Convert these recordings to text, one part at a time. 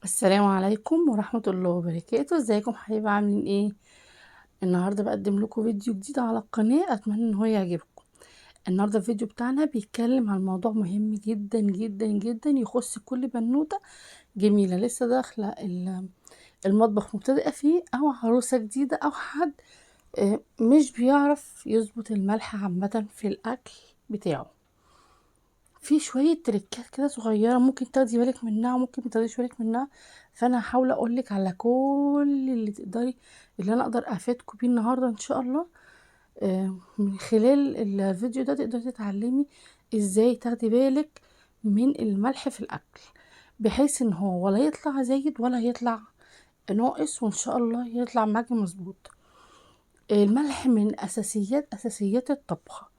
السلام عليكم ورحمة الله وبركاته. ازيكم حبايبي، عاملين ايه؟ النهاردة بقدم لكم فيديو جديد على القناة، اتمنى ان هو يعجبكم. النهاردة الفيديو بتاعنا بيتكلم عن موضوع مهم جدا جدا جدا، يخص كل بنوتة جميلة لسه داخلة المطبخ مبتدئة فيه، او عروسة جديدة، او حد مش بيعرف يظبط الملح عامة في الاكل بتاعه. في شوية تريكات كده صغيرة ممكن تاخدي بالك منها وممكن ما تاخديش بالك منها، فانا هحاول اقولك على كل اللي تقدري، اللي انا اقدر افيدكم بيه النهارده ان شاء الله. من خلال الفيديو ده تقدري تتعلمي ازاي تاخدي بالك من الملح في الاكل، بحيث ان هو ولا يطلع زايد ولا يطلع ناقص، وان شاء الله يطلع معاكي مظبوط. الملح من اساسيات الطبخ،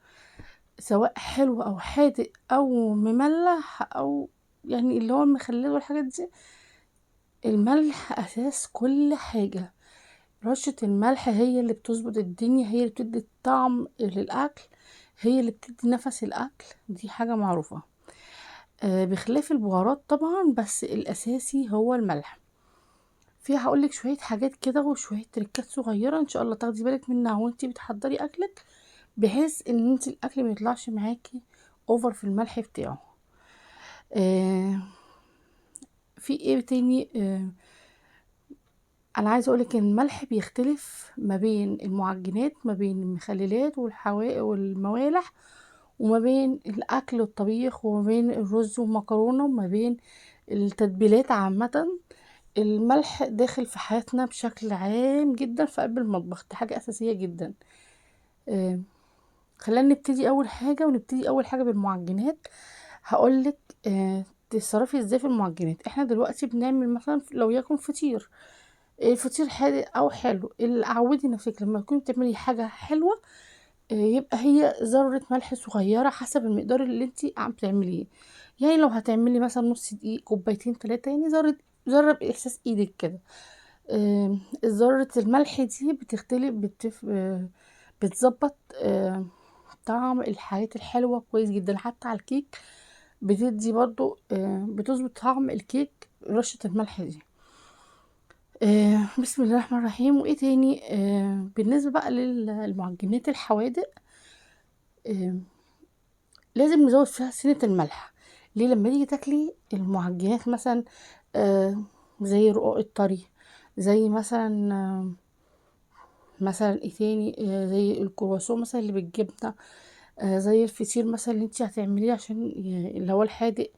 سواء حلو او حادق او مملح او اللي هو المخلل والحاجات دي. الملح اساس كل حاجة. رشة الملح هي اللي بتظبط الدنيا، هي اللي بتدي الطعم للاكل، هي اللي بتدي نفس الاكل، دي حاجة معروفة. بخلاف البهارات طبعا، بس الاساسي هو الملح. في هقولك شوية حاجات كده وشوية تريكات صغيرة ان شاء الله تاخدي بالك منها وانتي بتحضري اكلك، بحيث ان انتي الاكل ما يطلعش معاكي over في الملح بتاعه. في ايه تاني؟ انا عايزه اقولك ان الملح بيختلف ما بين المعجنات، ما بين المخللات والحوائق والموالح، وما بين الاكل والطبيخ، وما بين الرز والمكرونه، وما بين التتبيلات عامة. الملح داخل في حياتنا بشكل عام جدا في قلب المطبخ، دي حاجة اساسية جدا. خلينا نبتدي اول حاجة، ونبتدي اول حاجة بالمعجنات. هقولك، تتصرفي ازاي في المعجنات. احنا دلوقتي بنعمل مثلا لو يكن فطير، فطير حادق او حلو. اللي عودي نفسك لما تكوني بتعملي حاجة حلوة، يبقى هي ذره ملح صغيرة حسب المقدار اللي انتي عم تعمليه. لو هتعملي مثلا نص دقيق، كوبايتين، 3، ذره باحساس ايدك كده. ذره الملح دي بتختلف، بتظبط، طعم الحاجات الحلوة كويس جدا. حتى على الكيك بتدي برضو، بتظبط طعم الكيك رشة الملح دي. بسم الله الرحمن الرحيم. وايه تاني؟ بالنسبة بقى للمعجنات الحوادق، لازم نزود فيها سنة الملح. ليه؟ لما تيجي تاكلي المعجنات مثلا، زي رقاق الطري، زي مثلا ايه تاني، زي الكرواسون مثلا اللي بالجبنه، زي الفطير مثلا اللي انتي هتعمليه عشان اللي هو الحادق،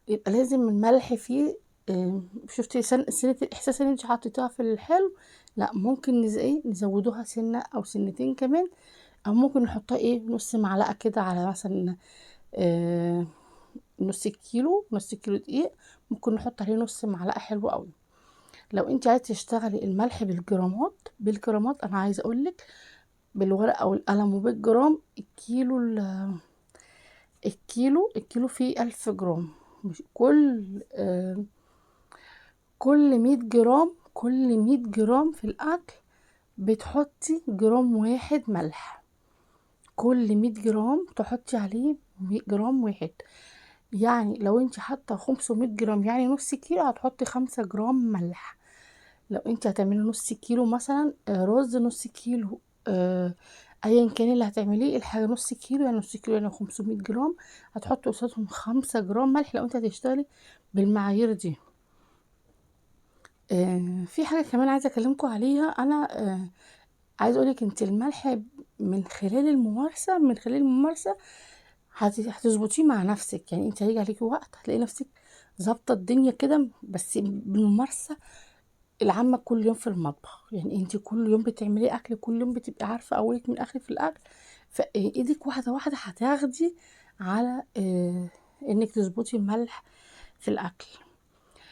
يبقى لازم الملح فيه. شفتي سنة الإحساس اللي انتي حطيتيها في الحلو؟ لا، ممكن نزودوها سنة أو سنتين كمان، أو ممكن نحطها نص معلقة كده على مثلا، نص كيلو دقيق، ممكن نحط عليه نص معلقة حلوة قوي. لو انتي عايزة تشتغلي الملح بالجرامات، أنا عايزة أقولك بالورقة والقلم وبالجرام، الكيلو فيه 1000 جرام. مش كل 100 جرام، كل 100 جرام في الأكل بتحطي جرام واحد ملح. كل 100 جرام تحطي عليه 100 جرام واحد. يعني لو انت حاطه 500 جرام، يعني نص كيلو، هتحطي 5 جرام ملح. لو انت هتعملي نص كيلو مثلا، رز، نص كيلو، ايا كان اللي هتعمليه الحاجة، نص كيلو يعني نص كيلو يعني 500 جرام، هتحطي قصادهم 5 جرام ملح لو انت هتشتغلي بالمعايير دي. في حاجة كمان عايزه اكلمكم عليها. انا، عايزه اقولك انت الملح من خلال الممارسة هتظبطيه مع نفسك. انت هيجي عليكي وقت هتلاقي نفسك ظابطة الدنيا كده، بس بالممارسة العامة كل يوم في المطبخ. انت كل يوم بتعملي اكل، كل يوم بتبقي عارفه اولك من اخرك في الاكل، فايدك واحدة واحدة هتاخدي على، انك تظبطي الملح في الاكل.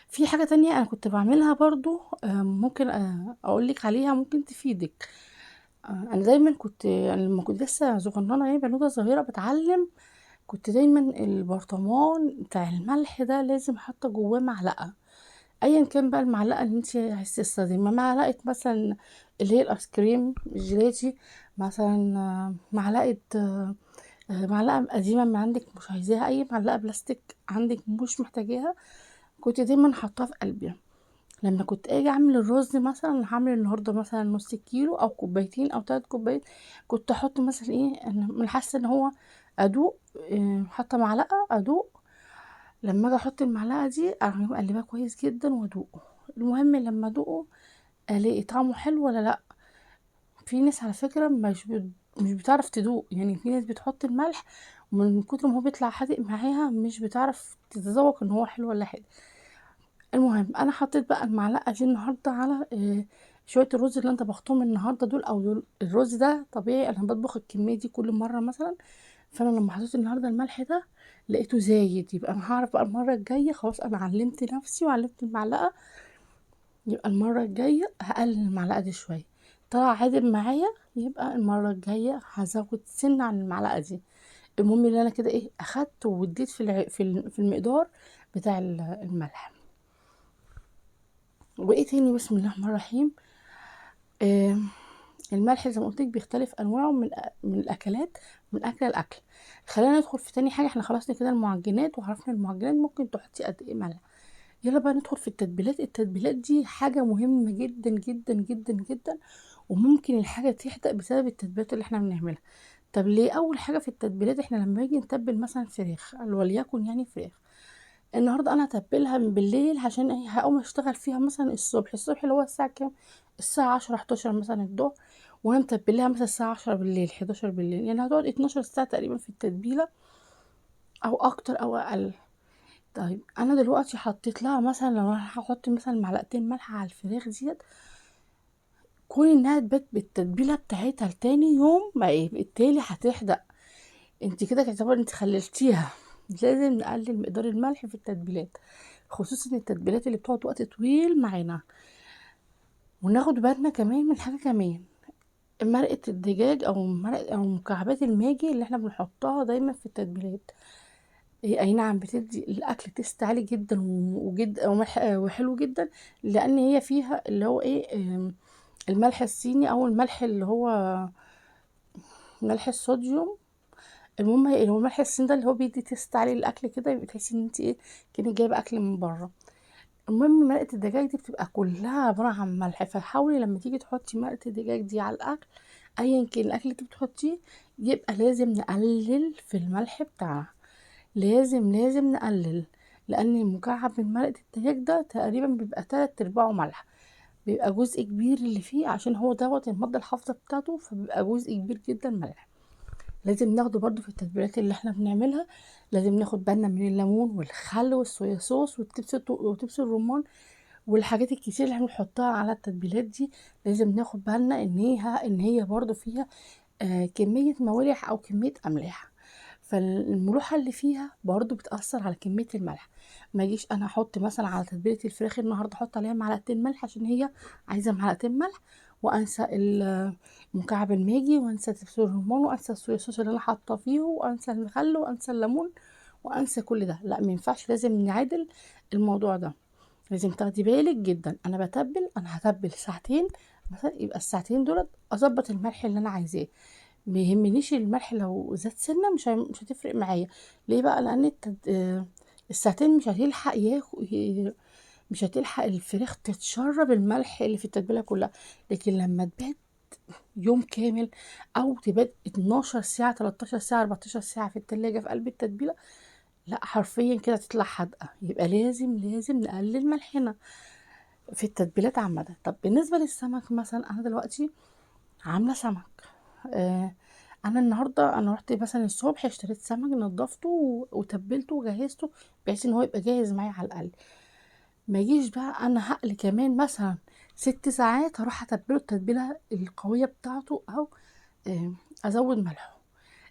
في حاجة تانية انا كنت بعملها برضو، ممكن، اقولك عليها، ممكن تفيدك. انا دايما كنت، أنا لما كنت لسه صغننه، بنوته صغيرة بتعلم، كنت دايما البرطمان بتاع الملح ده لازم حاطه جواه معلقه، ايا كان بقى المعلقة اللي انت عايزه تستخدميها، معلقه مثلا اللي هي الايس كريم الجيلاتي مثلا، معلقه قديمة ما عندك مش عايزاها، اي معلقه بلاستيك عندك مش محتاجاها، كنت دايما حاطاها في قلبي. لما كنت اجي اعمل الرز مثلا، هعمل النهارده مثلا نص كيلو او كوبايتين او 3 كوبايات، كنت احط مثلا ايه، انا من حاسه ان هو ادوق، حاطه معلقه ادوق. لما اجي احط المعلقة دي اروح مقلباها كويس جدا وادوقه. المهم لما ادوقه الاقي طعمه حلو ولا لا. في ناس على فكرة مش بتعرف تدوق، يعني في ناس بتحط الملح ومن كتر ما هو بيطلع حادق معاها مش بتعرف تتذوق ان هو حلو ولا حادق. المهم انا حطيت بقى المعلقة دي النهارده على شوية الرز اللي انا طبختهم النهارده دول، او دول الرز ده طبيعي انا بطبخ الكمية دي كل مرة مثلا، فانا لما حطيت النهارده الملح ده لقيته زايد، يبقى انا هعرف بقى المرة الجاية، خلاص انا علمت نفسي وعلمت المعلقة، يبقى المرة الجاية هقلل المعلقة دي شوية. طلع عادل معايا يبقى المرة الجاية هزود سنة عن المعلقة دي. المهم ان انا كده ايه، اخدت واديت في المقدار بتاع الملح. وايه تاني؟ بسم الله الرحمن الرحيم. الملح زي ما قلت لك بيختلف انواعه من الاكلات، من اكل لاكل. خلينا ندخل في تاني حاجة. احنا خلصنا كده المعجنات وعرفنا المعجنات ممكن تحطي قد ايه ملح. يلا بقى ندخل في التتبيلات. التتبيلات دي حاجة مهمة جدا جدا جدا جدا، وممكن الحاجة تحدق بسبب التتبيلات اللي احنا بنعملها. طب ليه؟ اول حاجة في التتبيلات، احنا لما نيجي نتبل مثلا فراخ، وليكن يعني فراخ النهارده انا هتبلها من بالليل عشان ايه، هقوم اشتغل فيها مثلا الصبح. الصبح اللي هو الساعة كام؟ الساعة 10 11 مثلا الظهر، وانا متبلاها مثلا الساعة 10 بالليل، 11 بالليل، يعني هتقعد 12 ساعة تقريبا في التتبيله او اكتر او اقل. طيب انا دلوقتي حطيت لها مثلا، لو انا هحط مثلا معلقتين ملح على الفراخ ديت، كون انها تبات بالتتبيله بتاعتها لتاني يوم، ما ايه بالتالي هتحدق. انت كده تعتبر انت خللتيها. لازم نقلل مقدار الملح في التتبيلات، خصوصا التتبيلات اللي بتقعد وقت طويل معانا. وناخد بالنا كمان من حاجة كمان، مرقه الدجاج او مرقه او مكعبات الماجي اللي احنا بنحطها دايما في التتبيلات، هي اي نعم بتدي الاكل taste عالي جدا وجد وملح وحلو جدا، لان هي فيها اللي هو ايه، الملح الصيني او الملح اللي هو ملح الصوديوم. المهم هي هو ملح الصين ده اللي هو بيدي taste عالي للاكل كده، يبقى تحسي ان انت ايه، كأنك جايبه اكل من بره. المهم مرقه الدجاج دي بتبقى كلها عبارة عن ملح، فحاولي لما تيجي تحطي مرقه الدجاج دي على الاكل ايا كان الاكل اللي انت بتحطيه، يبقى لازم نقلل في الملح بتاعها، لازم نقلل، لان المكعب من مرقه الدجاج ده تقريبا بيبقى 3/4 ملح، بيبقى جزء كبير اللي فيه عشان هو دوت المادة الحافظة بتاعته، فبيبقى جزء كبير جدا ملح. لازم ناخده برضو في التتبيلات اللي احنا بنعملها. لازم ناخد بالنا من الليمون والخل والصويا صوص وتبس الرمان والحاجات الكتير اللي احنا بنحطها على التتبيلات دي. لازم ناخد بالنا ان هي برضو فيها كمية موالح او كمية املاح، فالملوحة اللي فيها برضو بتأثر على كمية الملح. ما اجيش انا احط مثلا على تتبيلة الفراخ النهاردة احط عليها معلقتين ملح عشان هي عايزة معلقتين ملح، وانسى مكعب الماجي، وانسى دبس الرمان، وانسى الصويا صوص اللي انا حاطه فيه، وانسى الخل، وانسى الليمون، وانسى كل ده. لا ما ينفعش، لازم نعادل الموضوع ده. لازم تاخدي بالك جدا. انا بتبل، انا هتبل ساعتين مثلا، يبقى الساعتين دول اظبط الملح اللي انا عايزاه. ما يهمنيش الملح لو زاد سنة، مش هتفرق معايا. ليه بقى؟ لان الساعتين مش هتلحق مش هتلحق الفراخ تتشرب الملح اللي في التتبيله كلها. لكن لما تبات يوم كامل او تبات 12 ساعة، 13 ساعة، 14 ساعة في التلاجة في قلب التتبيله، لا حرفيا كده تطلع حادقه. يبقى لازم نقلل ملحنا في التتبيلات عامة. طب بالنسبة للسمك مثلا، انا دلوقتي عامله سمك، انا النهارده رحت مثلا الصبح اشتريت سمك، نضفته وتبلته وجهزته بحيث ان هو يبقى جاهز معايا على الاقل. ما يجيش بقى انا هقلي كمان مثلا 6 ساعات هروح اتبله التتبيله القوية بتاعته، او ازود ملحة.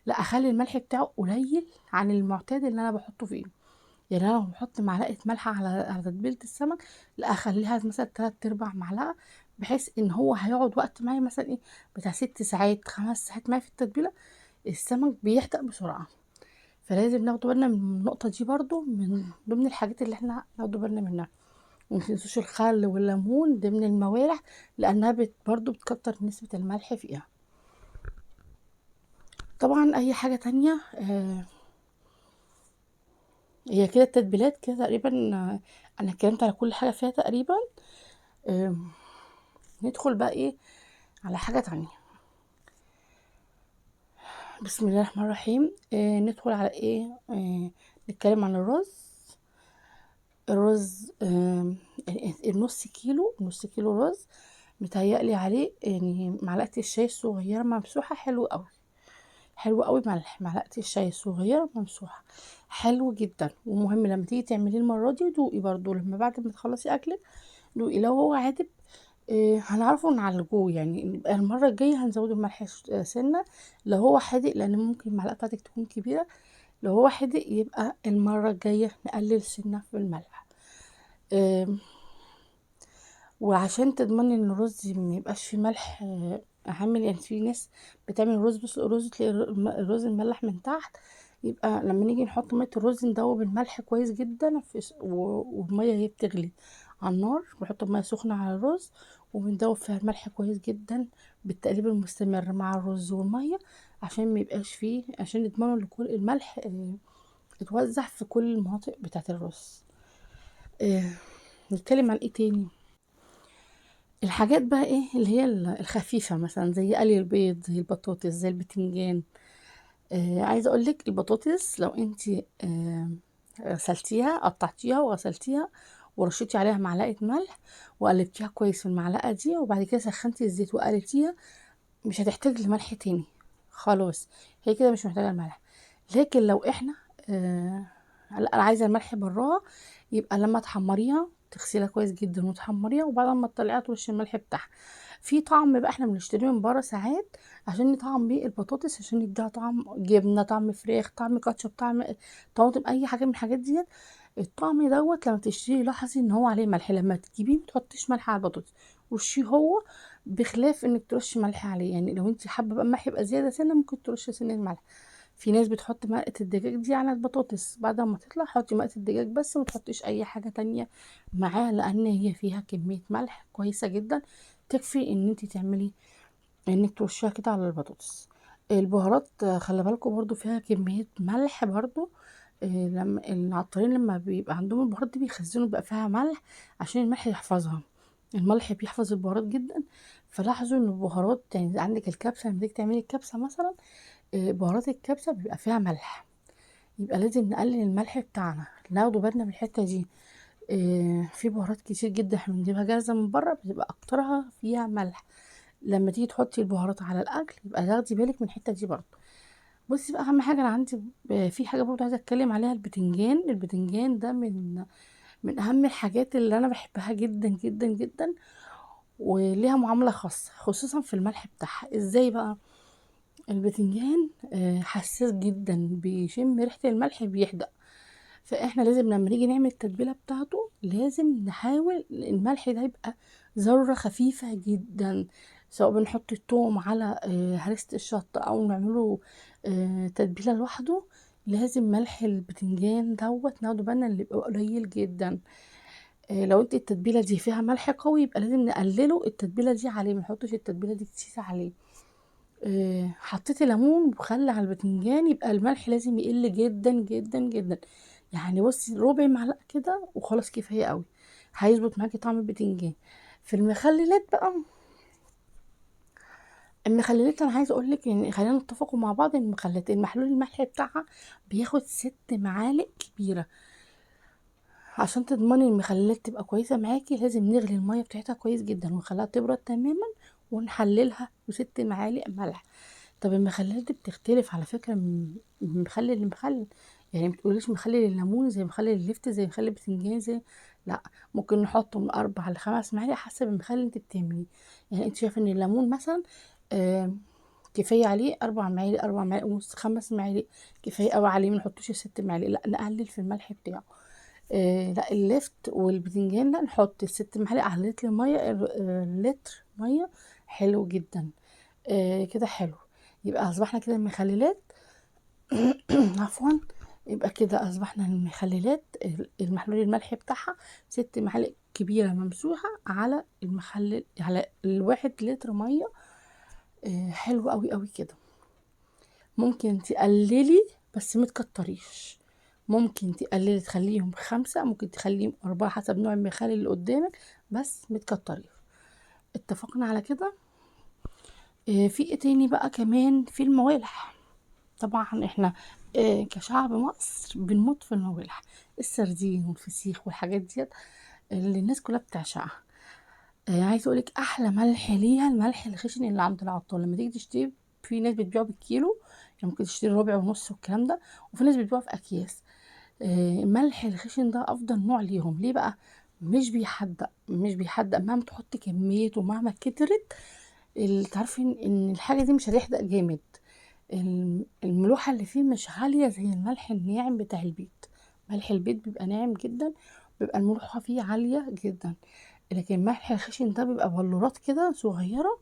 لا، اخلي الملح بتاعه قليل عن المعتاد اللي انا بحطه فيه. يعني انا لو بحط معلقه ملح على تتبيله السمك، لا اخليها مثلا 3/4 معلقه، بحيث ان هو هيقعد وقت معايا مثلا ايه بتاع 6 ساعات، 5 ساعات معايا في التتبيله. السمك بيحدق بسرعة، فلازم ناخد بالنا من النقطة دي برضو، من ضمن الحاجات اللي احنا ناخد بالنا منها. وما تنسوش الخل والليمون ضمن الموالح، لانها برضو بتكتر نسبه الملح فيها. طبعا اي حاجة تانية، هي كده التتبيلات كده تقريبا، انا اتكلمت على كل حاجة فيها تقريبا. ندخل بقى ايه على حاجة تانية. بسم الله الرحمن الرحيم. ندخل على ايه؟ نتكلم عن الرز. الرز النص كيلو، نص كيلو رز متهيألي عليه يعني معلقة الشاي الصغيرة ممسوحة، حلو قوي، حلو قوي. ملح معلقة الشاي الصغيرة ممسوحة، حلو جدا. ومهم لما تيجي تعمليه المرة دي دوقي برضو، لما بعد ما تخلصي اكلك دوقي، لو هو عادب هنعرفه نعالجوه، يعني يبقى المرة الجاية هنزوده الملح سنة. لو هو حادق، لأن ممكن المعلقة بتاعتك تكون كبيرة، لو هو حادق يبقى المرة الجاية نقلل سنة في الملح. وعشان تضمني ان الرز ما يبقاش فيه ملح، عامل يعني في ناس بتعمل رز بس الرز تلاقي الرز المملح من تحت، يبقى لما نيجي نحط مية الرز ندوب الملح كويس جدا في والمية هي بتغلي على النار، بنحط المية سخنة على الرز وبندوب فيها الملح كويس جدا بالتقليب المستمر مع الرز والمية، عشان ما يبقاش فيه، عشان نضمنوا ان كل الملح اتوزع في كل المناطق بتاعه الرز. نتكلم عن ايه تاني؟ الحاجات بقى ايه اللي هي الخفيفة، مثلا زي قلي البيض، زي البطاطس، زي البتنجان. عايزة اقولك البطاطس لو انتي، غسلتيها، قطعتيها وغسلتيها ورشيتي عليها معلقة ملح وقلبتيها كويس في المعلقة دي، وبعد كده سخنتي الزيت وقلبتيها، مش هتحتاج لملح تاني خلاص، هي كده مش محتاجة الملح. لكن لو احنا، لا انا عايزة الملح براها، يبقى لما تحمريها تغسليها كويس جدا وتحمريها، وبعد ما تطلعيها ترشي الملح بتاعها. في طعم بقى احنا بنشتريه من بره ساعات عشان نطعم بيه البطاطس، عشان يديها طعم جبنه، طعم فراخ، طعم كاتشب، طعم طماطم، اي حاجة من الحاجات ديت. الطعم دوت لما تشتريه لاحظي ان هو عليه ملح، لما تجيبيه ما تحطيش ملح على البطاطس، رشيه هو، بخلاف انك ترشي ملح عليه. يعني لو انت حابة بقى الملح يبقى زيادة سنة، ممكن ترشي سنة ملح. في ناس بتحط مرقه الدجاج دي على البطاطس بعد ما تطلع، حطي مرقه الدجاج بس وما تحطيش اي حاجة تانية معاها، لان هي فيها كمية ملح كويسة جدا تكفي ان انت تعملي انك ترشيها كده على البطاطس. البهارات خلي بالكم برضو فيها كمية ملح برضو، لما العطارين لما بيبقى عندهم البهارات دي بيخزنوا بيبقى فيها ملح عشان الملح يحفظها، الملح بيحفظ البهارات جدا. فلاحظوا ان البهارات، يعني عندك الكبسه لما تيجي تعملي الكبسه مثلا، بهارات الكبسه بيبقى فيها ملح، يبقى لازم نقلل الملح بتاعنا، ناخدوا بالنا من الحتة دي. في بهارات كتير جدا احنا بنجيبها جاهزة من بره بتبقى اكترها فيها ملح، لما تيجي تحطي البهارات على الاكل يبقى تاخدي بالك من الحتة دي برضو. بصي بقى، اهم حاجة انا عندي في حاجة برضو عايزه اتكلم عليها، البتنجان. البتنجان ده من اهم الحاجات اللي انا بحبها جدا جدا جدا، وليها معاملة خاصة خصوصا في الملح بتاعها. ازاي بقى؟ البتنجان، حساس جدا، بيشم ريحه الملح بيحدق، فاحنا لازم لما نيجي نعمل التتبيله بتاعته لازم نحاول الملح ده يبقى ذره خفيفة جدا، سواء بنحط التوم على، هرسه الشطه او نعمله، تتبيله لوحده، لازم ملح البتنجان دوت ناخده بالنا اللي يبقى قليل جدا. لو انت التتبيله دي فيها ملح قوي يبقى لازم نقلله التتبيله دي عليه، ما نحطش التتبيله دي كتير عليه. حطيتي ليمون وخل على البتنجان يبقى الملح لازم يقل جدا جدا جدا، يعني بصي ربع معلقه كده وخلاص كفاية قوي، هيظبط معاكي طعم البتنجان. في المخللات بقى، المخللات انا عايزه اقول لك يعني خلينا نتفقوا مع بعض ان المخللات المحلول الملح بتاعها بياخد 6 معالق كبيرة. عشان تضمني المخللات تبقى كويسة معاكي لازم نغلي المية بتاعتها كويس جدا ونخليها تبرد تماما ونحللها ب6 معالق ملح. طب المخللات دي بتختلف على فكرة من مخلل لمخلل، يعني ما تقوليش مخلل الليمون زي مخلل اللفت زي مخلل البتنجان زي، لا ممكن نحطه من 4 ل5 معالق حسب المخلل اللي انت بتعمليه. يعني انت شايفه ان الليمون مثلا، كفاية عليه 4 معالق، 4 معالق ونص، 5 معالق كفاية قوي عليه، ما نحطوش 6 معالق، لا نقلل في الملح بتاعه. لا اللفت والبتنجان لا نحط 6 معالق على لتر مية، لتر مية حلو جدا. كده حلو. يبقى اصبحنا كده المخللات عفوا، يبقى كده اصبحنا المخللات المحلول الملح بتاعها 6 معالق كبيرة ممسوحة على المخلل على ال1 لتر مية. حلو قوي قوي كده. ممكن تقللي بس ما تكتريش، ممكن تقللي تخليهم 5، ممكن تخليهم 4 حسب نوع المخلل اللي قدامك، بس متكتريش. اتفقنا على كده؟ في ايه تاني بقى كمان؟ في الموالح. طبعا احنا كشعب مصر بنموت في الموالح، السردين والفسيخ والحاجات ديت اللي الناس كلها بتعشقها. عايزه اقولك احلى ملح ليها الملح الخشن اللي عند العطار. لما تيجي تشتري، في ناس بتبيعه بالكيلو، يعني ممكن تشتري ربع ونص والكلام ده، وفي ناس بتبيعه في اكياس. الملح الخشن ده افضل نوع ليهم. ليه بقى؟ مش بيحدق، مش بيحدق مهما تحط كميته ومهما كترت. تعرفي ان الحاجة دي مش هتحدق جامد. الملوحه اللي فيه مش عالية زي الملح الناعم بتاع البيت. ملح البيت بيبقى ناعم جدا، بيبقى الملوحه فيه عالية جدا، لكن الملح الخشن ده بيبقى بلورات كده صغيرة،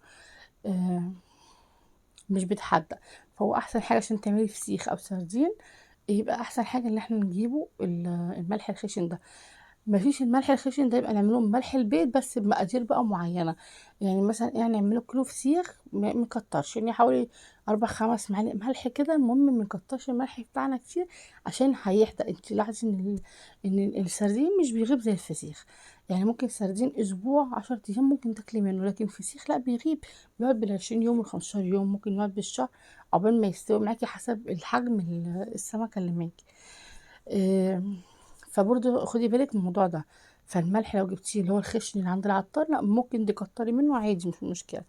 مش بتحدق. فهو احسن حاجة عشان تعملي فسيخ او سردين، يبقى احسن حاجة ان احنا نجيبه الملح الخشن ده. مفيش الملح الخشن ده يبقى نعمله ملح البيت، بس بمقادير بقى معينة. يعني مثلا نعمله كيلو فسيخ، ما نكترش، يعني حوالي 4-5 معالق ملح كده. المهم ما نكترش الملح بتاعنا كتير عشان هيحدق. انت لاحظي ان السردين مش بيغيب زي الفسيخ، يعني ممكن السردين اسبوع 10 ايام ممكن تاكلي منه، لكن الفسيخ لا، بيغيب، بيقعد بالعشرين يوم والخمستاشر يوم، ممكن يقعد بالشهر عقبال ما يستوي معاكي حسب الحجم السمكة اللي معاكي. فبرضه خدي بالك من الموضوع ده. فالملح لو جبتيه اللي هو الخشن اللي عند العطار، لا ممكن تكتري منه عادي مش مشكلة،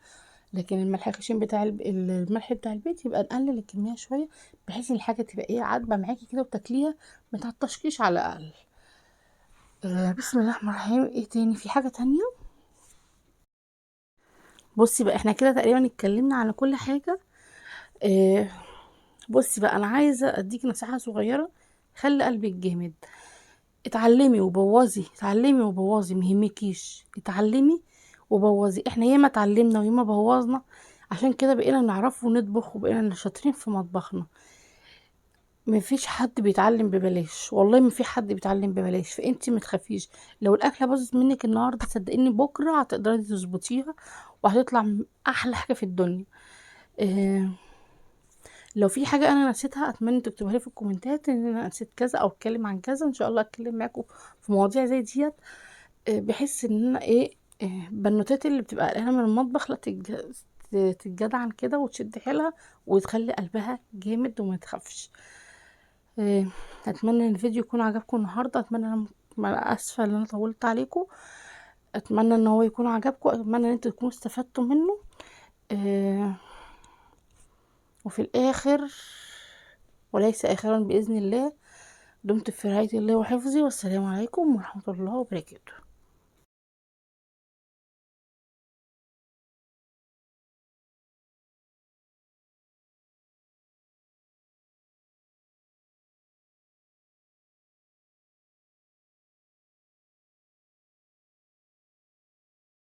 لكن الملح الخشن بتاع الملح بتاع البيت يبقى نقلل الكمية شوية، بحيث ان الحاجة تبقى عادبه معاكي كده وتاكليها ما تعطشكيش على الاقل. بسم الله الرحمن الرحيم. ايه تاني؟ في حاجة تانية؟ بصي بقى، احنا كده تقريبا اتكلمنا على كل حاجة. بصي بقى، انا عايزه اديك نصيحة صغيرة، خلي قلبك جامد، اتعلمي وبوظي، اتعلمي وبوظي، ما يهمكيش، اتعلمي وبوظي. احنا ياما اتعلمنا وياما بوظنا، عشان كده بقينا نعرف ونطبخ وبقينا شاطرين في مطبخنا. ما فيش حد بيتعلم ببلاش، والله ما في حد بيتعلم ببلاش. فانتي ما تخافيش لو الاكلة باظت منك النهارده، صدقيني بكره هتقدري تظبطيها وهتطلع احلى حاجة في الدنيا. لو في حاجة انا نسيتها اتمنى تكتبوها لي في الكومنتات ان انا نسيت كذا او اتكلم عن كذا. ان شاء الله اتكلم معاكم في مواضيع زي ديت، بحس ان انا بنوتات اللي بتبقى قلقانة من المطبخ لا تتجدعن كده وتشد حيلها وتخلي قلبها جامد وما تخافش. اتمنى ان الفيديو يكون عجبكم النهارده، اتمنى انا اسفه ان انا طولت عليكم، اتمنى ان هو يكون عجبكم، اتمنى ان انتوا تكونوا استفدتوا منه. وفي الاخر وليس اخرا باذن الله، دمت في رعاية الله وحفظه، والسلام عليكم ورحمة الله وبركاته.